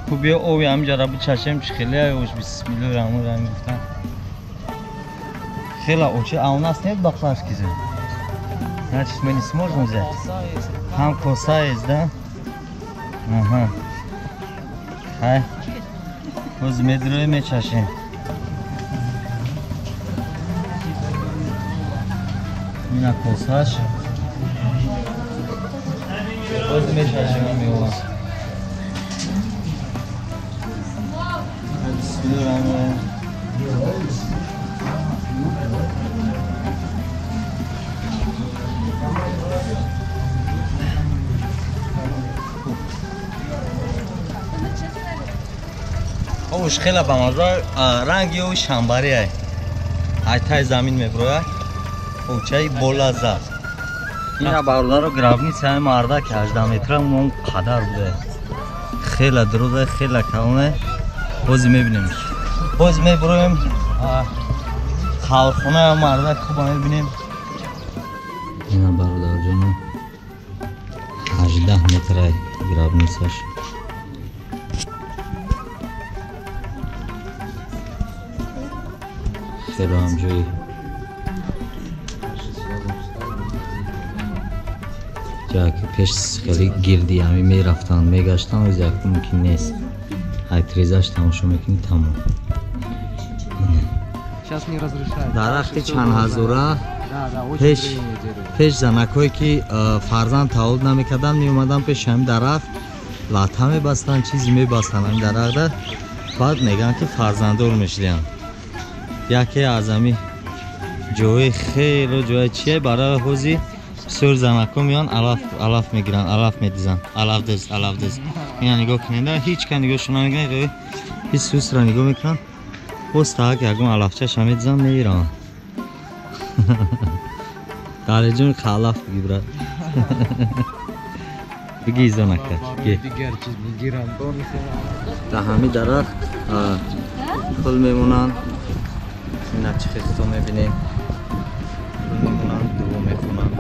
Ку биё оби ҳамиҷара бичашем, чӣ хеле ош бисмиллоҳи раҳмони раҳим гуфтан. Хела очи, а у нас нет баклажки же? Значит, мы не сможем взять. Там коса есть, да? Ага. Хай. Ҳозир медроем, мечашем. Ина косаш. Ҳозир мечашем меова. Бисмиллоҳи раҳмони раҳим. Ош хела бамаза, ранги ош шамбари ай. Ай тай замин меброяд. Очаи болаза. Ина бародаро гробница марда ки 18 метра он қадар буда. Хела дуруда, хела калона. Боз мебинем. Боз меброем. Халхона марда хуба мебинем. Ина бародарҷоно 18 метра гробницаш. Хеле ҳам ҷои ҷое ки пеш хеле гирди ҳами мерафтанд, мегаштанд, оз як мумкин нест. Ҳайтрезаш тамошо мекунӣ, тамом. Дарахти чанд ҳазора пеш занакҳое ки фарзанд таваллуд намекарданд, меомаданд пеши ҳамин дарахт, латта мебастанд, чизе мебастанд ҳамин дарахта, баъд мегӯянд ки фарзанддор мешуданд. Яке аз ҳамин ҷои хело ҷои чие барои ҳозир бисёр занакҳо меоянд, алаф мегиранд, алаф медизанд, алафдиз, алафдиз. Ина нигоҳ кунед, ҳеҷ кас нигоҳшон намекунад, ҳеҷ сусра нигоҳ мекунанд, боз таак ягон алафчаша медизанд, мегиранд. Далеҷон алаф биги, брат. Биги занака. Дар ҳамин дарахт пул мемонанд. Ина чӣ хелто мебинем, пул мемонанд, дуо мехонанд.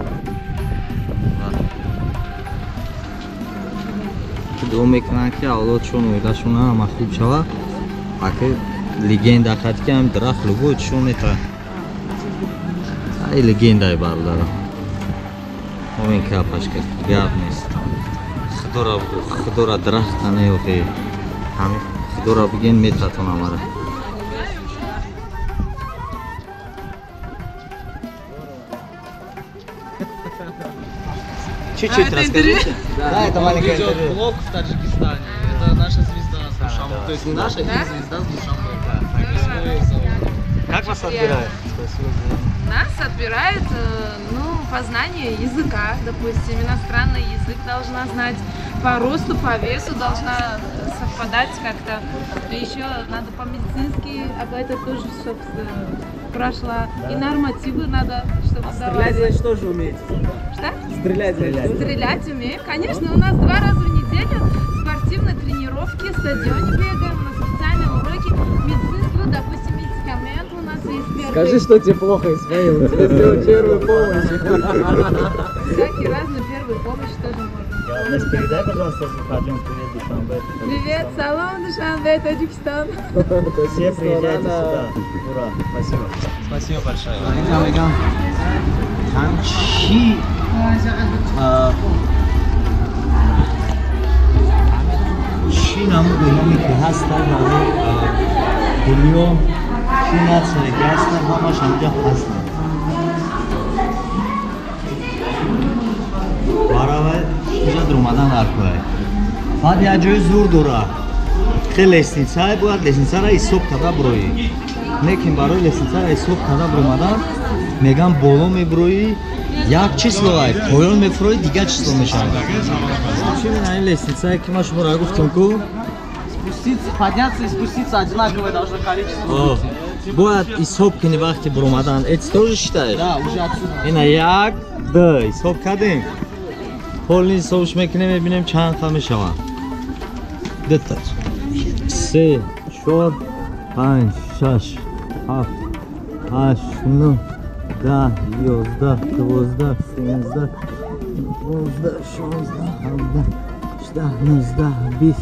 Дуо мекунанд ки авлодшон, оилашон ҳама хуб шавад. Аки легенда хат ки ҳам дарахт любой чишон метавад. Ай легендаи бародарам. Омин капаш кард, гап нест. Худора бугу, худора дарахта неохе. Ҳамин худора буген метатон ҳамара. Чуть-чуть расскажите. Да, это маленькое интервью. Блог в Таджикистане. Это наша звезда с Душанбе. То есть не наша, а звезда с Душанбе. Как вас отбирают? Нас отбирают, ну, по знанию языка, допустим, иностранный язык должна знать, по росту, по весу должна совпадать как-то. Еще надо по-медицински, об этом тоже, собственно, прошла. И нормативы надо, чтобы сдавали. Стрелять, значит, тоже умеете? Что? Стрелять, значит. Стрелять умею. Конечно, у нас 2 раза в неделю спортивные тренировки, в стадионе бегаем, у нас специальные уроки, медицинские, допустим, медикаменты у нас есть первые. Скажи, что тебе плохо, Исмаил, тебе сделал первую помощь. Всякие разные первые помощи тоже можно. Настя, передай, пожалуйста, Пойдем, привет, Душанбе. Привет, салом, Душанбе, Таджикистан. Все приезжайте сюда. Ура, спасибо. Спасибо большое. Чӣ намуд номе ки ҳастанд ҳамин дунё, чӣ нацие ки ҳастанд, ҳамаш ҳаминҷа ҳастанд. Баравай инҷа дуромадан дар кӯҳ. Баъд як ҷои зур дора. Хеле лестницае, бояд лестницаро ҳисоб карда бироӣ. Лекин барои лестницаро ҳисоб карда биромадан меган боло мебироӣ, як число ай, поён мефуроӣ, дигар число мешавад. Чӣ ин лестницае ки ман шуморо гуфтам ку? Спуститься, подняться и спуститься одинаковое должно количество быть. Бояд ҳисоб кунӣ вақти биромадан. Эти тоже считаешь? Да, уже отсюда. Ина як, ду, ҳисоб кардем. Полный ҳисобш мекунем, мебинем чанд қа мешавад. Дута. 3, 4, 5, 6, 7, 8, 9, 10, 11, 12, 13, 14, 16, 17, 18, 19, 20,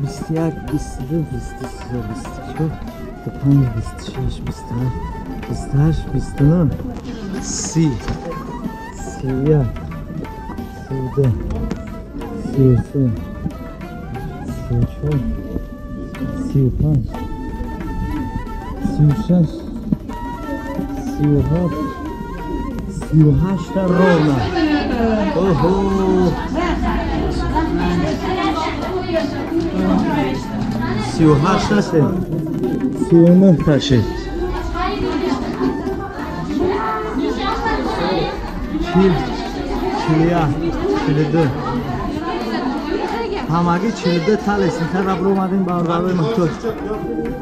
21, 22, 23, 24, 25, 26, 27, 28, 29, 30, 31, 32, 33, 34, 35, 36, 37, 38 ровно. Ого! 38 шед, 39 шед. 40, 41, 42. Ҳамагӣ 42 та лестница омадем бародарои муҳтоҷ.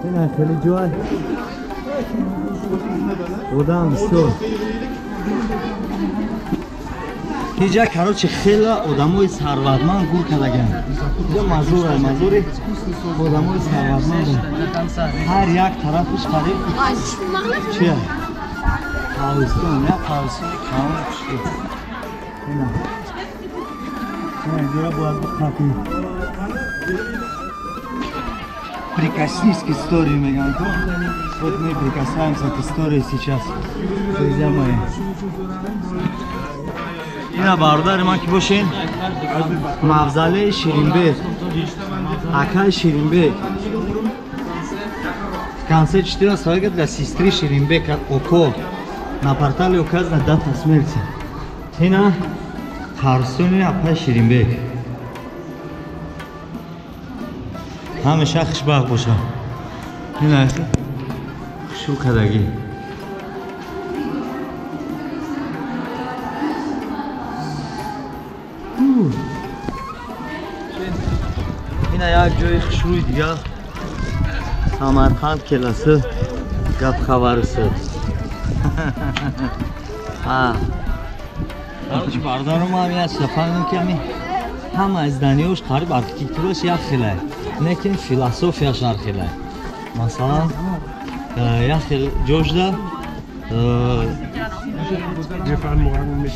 Ина хеле ҷой. Одам бисёр. Ҳиҷа короче хела одамои сарватманд гур кардаган. Иҷа мазура, мазури одамои сарватманд. Ҳар як тарафиш қариб чия? Қабристон, як қабристони калон хушкел. Ина. Ина ҷора бояд биқапӣ. Прикоснись к истории, меган. Вот мы прикасаемся к истории сейчас, друзья мои. Ина бародари ман ки бошен, мавзолеи Ширинбек, акаи Ширинбек. В конце 14 века для сестры Ширинбека Око на портале указана дата смерти. Ина қабристони апаи Ширинбек. Ҳамеша хушбахт бошам. Ина хушрӯ кардагӣ. Ина як ҷои хушрӯи дигар Самарқанд келасы гап хабарысы. Короче, бародарам ҳам як чиза фаҳмидам ки ҳамин ҳама зданиёш қариб архитектураш як хелай, лекин философияш ҳар хелай. Масалан, як хел ҷошда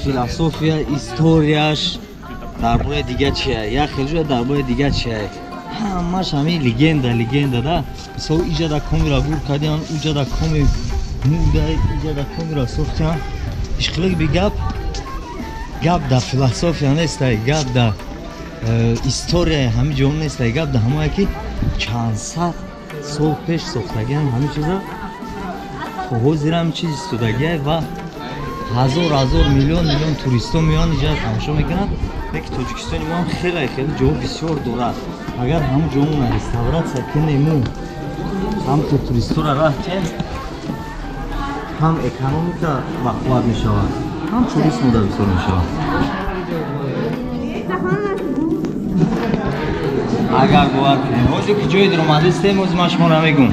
философия, историяш дар бораи дигар чия, як хел ҷоя дар бораи дигар чия. Ҳамаш ҳамин легенда, легенда да. Мисол иҷада комира гур кардиан, уҷада коми мурда, иҷада комира сохтиан. Ишқилик би гап, гап да философия нестай, гап да историяи ҳамин ҷо нестай, гап да ҳамое ки чанд сад сол пеш сохтагиан ҳамин чиза то ҳозир ҳамин чиз истодагиай ва ҳазор ҳазор миллион миллион туристҳо меоянд иҷа тамошо мекунанд. Лекин Тоҷикистони мо ҳам хеле хеле ҷо бисёр дорад. Агар ҳамун ҷомона реставратсия кунему, ҳам то туристҳоро раҳ тем, ҳам экономика бақувват мешавад, ҳам туризм уда бисёр мешавад. Агар бовар кунем, ҳозир ки ҷои даромадистем, ҳозир ман шуморо мегӯм.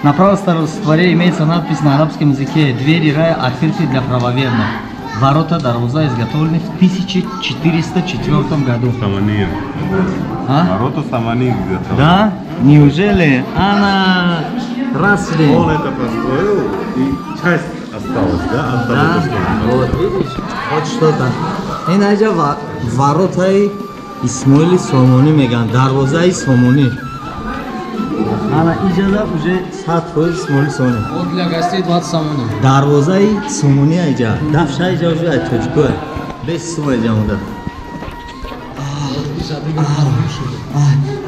На правой стороне имеется надпись на арабском языке: «Двери рая открыты для правоверных». Ворота Дарвоза изготовлены в 1404 году. Саманир. А? Ворота Саманир изготовлены. Да? Неужели? Она росли. Он это построил, и часть осталась, да? От того, да? Что вот, видишь? Вот что-то. И найдя ворота Исмоили Сомони меган, Дарвозаи Сомони. Ана иҷада уже 100% Исмоили Сомони. Вот для гостей 20 сомони. Дарвозаи Сомони иҷа. Дафша иҷа уже ай тоҷикоя. Без сума иҷа монда.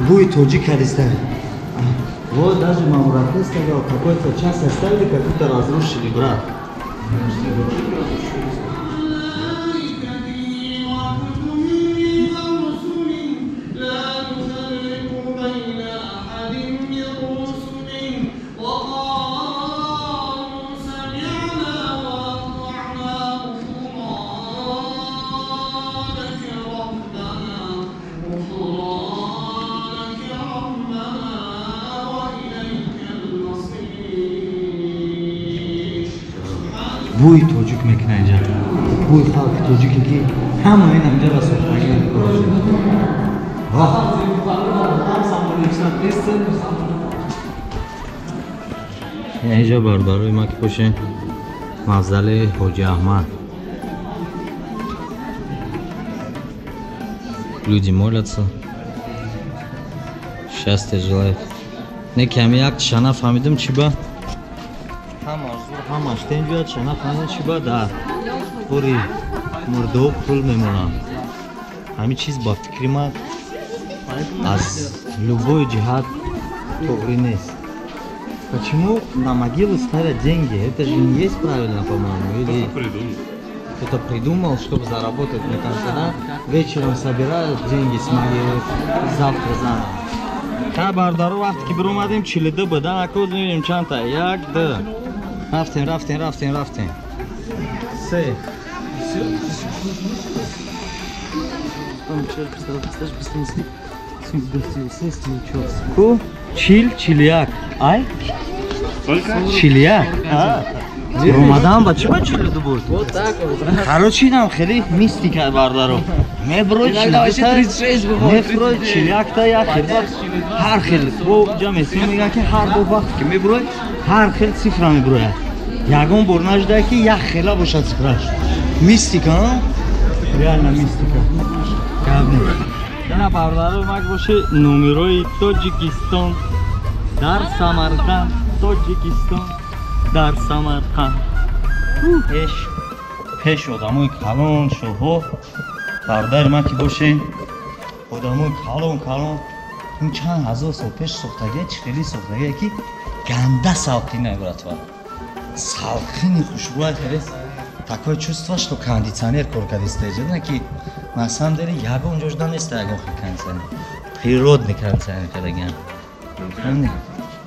Бӯи тоҷик кардиста. Вот даже мамурате сказал, какой-то час оставили, как будто разрушили, брат. Бӯи тоҷик мекунад инҷа. Бӯи халқи тоҷике ки ҳама ин инҷа сохтагӣ. Инҷо бародарои ма ки бошен, мавзалеи Ҳоҷи Аҳмад. Люди молятся, счастья желают. Не ками як чиша нафаҳмидим, чи ба ҳамаш зур, ҳамаш тенҷ, чиша нафаҳмидим, чи ба дар пори мурдоб пул мемонанд. Ҳамин чиз ба фикри ман аз любой ҷиҳат тоғрӣ нест. Почему на могилу ставят деньги? Это же не есть правильно, по-моему. Или кто-то придумал, чтобы заработать, мне кажется, да? Вечером собирают деньги с могилы, завтра заново. Та бародаро, вақте ки биромадем, 42 буда, акоз мебинем чандта. Як, ду. Рафтем, рафтем, рафтем, рафтем. Се. Ку? 40, 41. Ай? 41. Ромадан ба чӣ ба 42 буд? Короче, инам хеле мистика, бародаро. Меброи 41 та, як хел ҳар хел бо ҷамъ мегӯянд, ки ҳар бор вақте ки меброи, ҳар хел цифра меброяд. Ягон бор наждае, ки як хела бошад цифраш. Мистика, реально мистика. Гап нест. Ина бародаро мак боше, номерои Тоҷикистон дар Самарқанд, Тоҷикистон дар Самарқанд. Пеш пеш одамои калон, шоҳо, бародари ман ки бошен, одамои калон калон, ин чанд ҳазор сол пеш сохтагия, чӣ хеле сохтагия, ки ганда салқина, братва. Салқини хушбӯя, хеле такое чувство, что кондиционер кор кардиста иҷода, ки на самом деле ягон ҷо неста ягон хел кондиционер. Природный кондиционер кардагиан.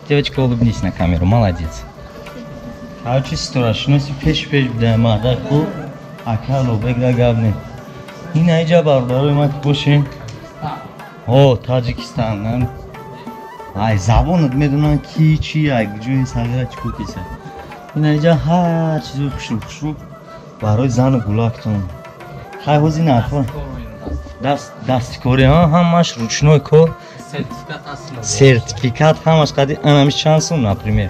Девочка, улыбнись на камеру, молодец. Короче, ситорашиноси пеш пеш буда, мардак хуб, ака Лобек да гап не. Ин аиҷа бародарои ман ки бошем. О, Таҷикистон. Ай, забонат медонанд, ки чи, ай ҷои сагра чӣ кукиса. Ин аиҷа ҳар чизои хушрӯ хушрӯ барои зану гулактон. Хай, ҳози нархҳо. Даст дасткорӣ, ҳамаш ручной кор. Сертификат ҳамаш қади анамиш чанд сум, например?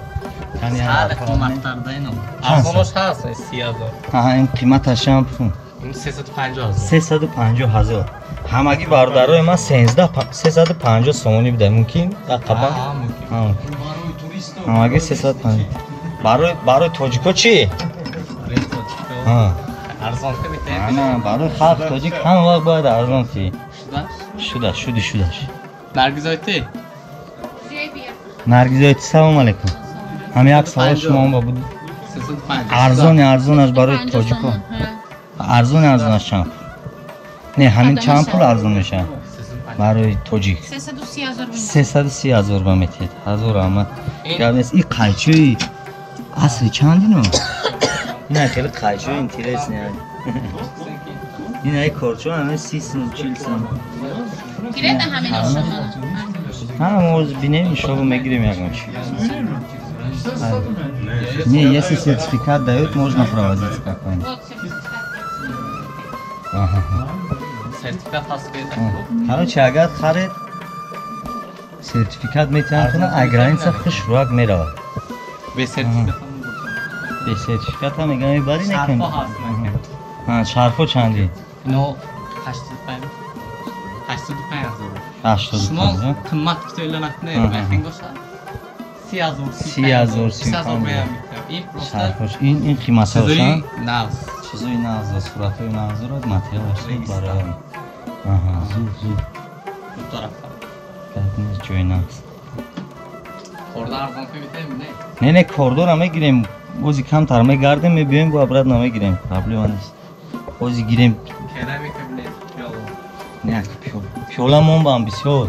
Арзонаш ҳаст 30,000. Аҳа, ин қиматаш чанд пул? 350,000. 350,000. Ҳамагӣ бародарои ман 350 сомонӣ буда, мумкин? Қабан? Ҳамагӣ 350. Барои тоҷико чӣ? Арзон кунед. Ана, барои халқ тоҷик ҳама вақт бояд арзон ки. Шуда, шуди, шудаш. Наргизойти. Наргизойти, салом алейкум. Ҳам як савол шумо ба буд. Арзони арзонаш барои тоҷико. Арзони арзонаш чанд? Не, ҳамин чанд пул арзон мешавад барои тоҷик? 330,000. 330,000 ба метиҳед. Ҳазор раҳмат. Гап нест. Ин қайчои асри чанд ино? Ина хеле қайчои интересный. Ин ай корчо ҳама 30 сум, 40 сум. Гиред ҳамин шумо. Ҳа, мо бинем, иншоалло мегирем ягон чи. Не, если сертификат дают, можно провозить какой-нибудь. Сертификат ҳаст. Короче, агар харед, сертификат метиҳанд, кунад, а граница хушрӯак меравад. Бе сертификат. Бе сертификат ҳам мегӯям мебарӣ, некун. Шарфҳо ҳаст. Ҳа, шарфҳо чанди? Ино 85 85,000. 85. Шумо қимат кутоила накунед, мехин бошад. 30,000, 30,000, 30,000 меям. Ин просто шарфҳош ин қиматҳошанд? Чизои нағз. Чизои нағз, суратҳои нағз дорад, материалаш барои. Аҳа, зуд зуд. Ду тарафа. Гап нест, ҷои нағз. Кордор арзон кунед, не? Не, не, кордора мегирем. Бози камтар мегардем, мебиёем, бо обратно мегирем. Проблема нест. Бози гирем. Керамика бинед, пиёла. Не, пиёла мон бам бисёр.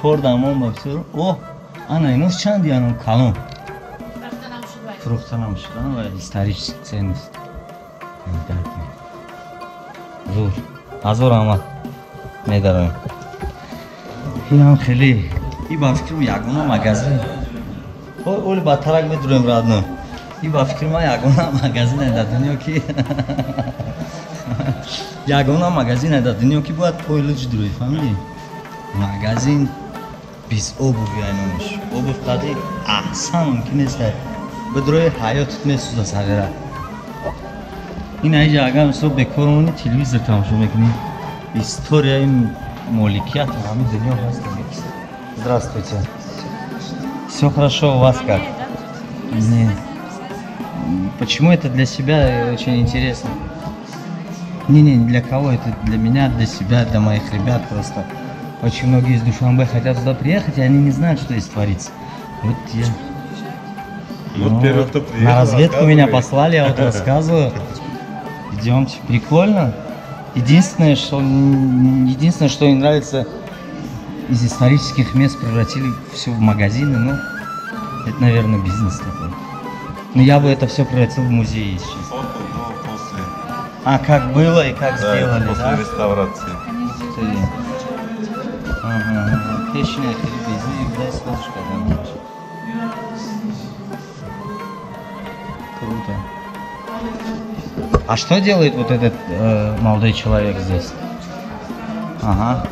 Корда мон бам бисёр. О, ана инос чанди ано калон? Фурӯхта намешуд, ва исторический ценность. Зур. Ҳазор раҳмат. Медароем. Инам хеле. И ба фикрам ягона магазин. Оли ба тарак медуроем, родной. И ба фикри ман ягона магазине дар дунё ки ягона магазине дар дунё ки бояд пойлуҷ дурои, фаҳмидӣ? Магазин Без обуви айнонаш. Обувь қади аҳсан мумкин нест. Бидрои ҳаётат месӯза сағира. Ин аиҷа агар мисол бекор монӣ, телевизор тамошо мекунӣ. Историяи моликият ҳамин дунё ҳаст. Здравствуйте. Все хорошо, у вас как? Не. Почему это для себя очень интересно? Не, не для кого, это для меня, для себя, для моих ребят просто. Очень многие из Душанбе хотят сюда приехать, и они не знают, что здесь творится. Вот я. Вот Ну, первый, кто приехал, на разведку меня рассказывай. Послали, я вот рассказываю. Идемте. Прикольно. Единственное, что не нравится, из исторических мест превратили все в магазины, ну, это, наверное, бизнес такой. Но я бы это все превратил в музей, если честно. Фото до, после. А как было и как Да, это сделали, после да? реставрации. Ты. Ага, печня, дай сложка, да. Круто. А что делает вот этот молодой человек здесь? Ага.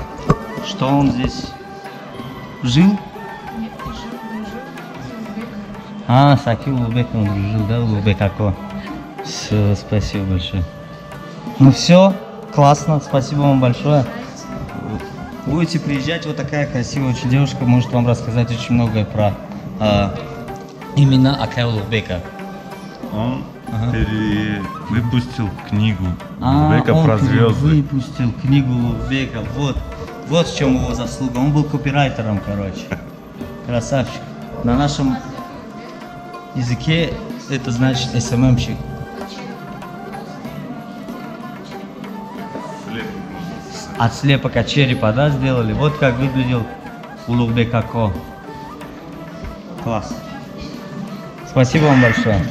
Что он здесь жил? А, с Аки Улугбеком дружил, да, Улугбек Ако? Все, спасибо большое. Ну все, классно, спасибо вам большое. Будете приезжать, вот такая красивая очень девушка может вам рассказать очень многое про именно Акая Улугбека. Он перевыпустил книгу А, Улугбека он про звезды. выпустил книгу Улугбека. Вот, вот в чем его заслуга. Он был копирайтером, короче. Красавчик. На нашем языке это значит СММщик. От слепока черепа, да, сделали? Вот как выглядел Улугбек Ако. Класс. Спасибо вам большое.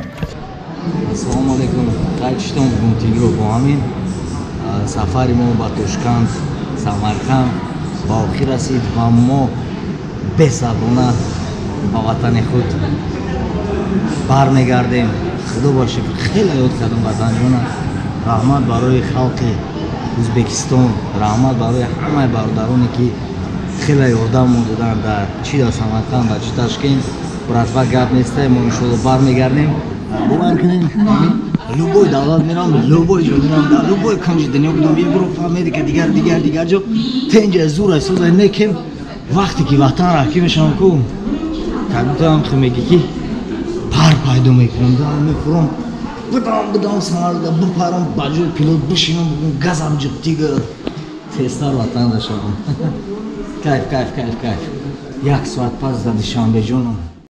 Ассалому алайкум. Хайр читом гумтигро бо ҳамин сафари мо ба Тошканд, Самарқанд ба охир расид ва мо бесаброна ба ватани худ бармегардем. Худо ба шукр, хеле ёд кардам ватанҷона. Раҳмат барои халқи Ӯзбекистон, раҳмат барои ҳамаи бародароне, ки хеле ёрдам мо доданд дар чӣ дар Самарқанд ва чӣ Ташкент. Братва, гап нестай, мо иншолло бармегардем. Бовар кунед, любой давлат мерам, любой ҷо мерам, дар любой кунҷи дунё будам, Европа, Америка, дигар, дигар, дигар ҷо, тенҷа зура соза некем. Вақте ки ватан раҳкӣ мешавам ку, как будто ҳам хе мегӣ, ки пар пайдо мекунам, да мефурам, будам, будам, самолета бипарам, ба ҷои пилот бишинам, бигӯм: газам ҷиқ, тигр, тезтар ватан дашавам. Кайф, кайф, кайф, кайф. Як соат пас дар Душанбеҷонам.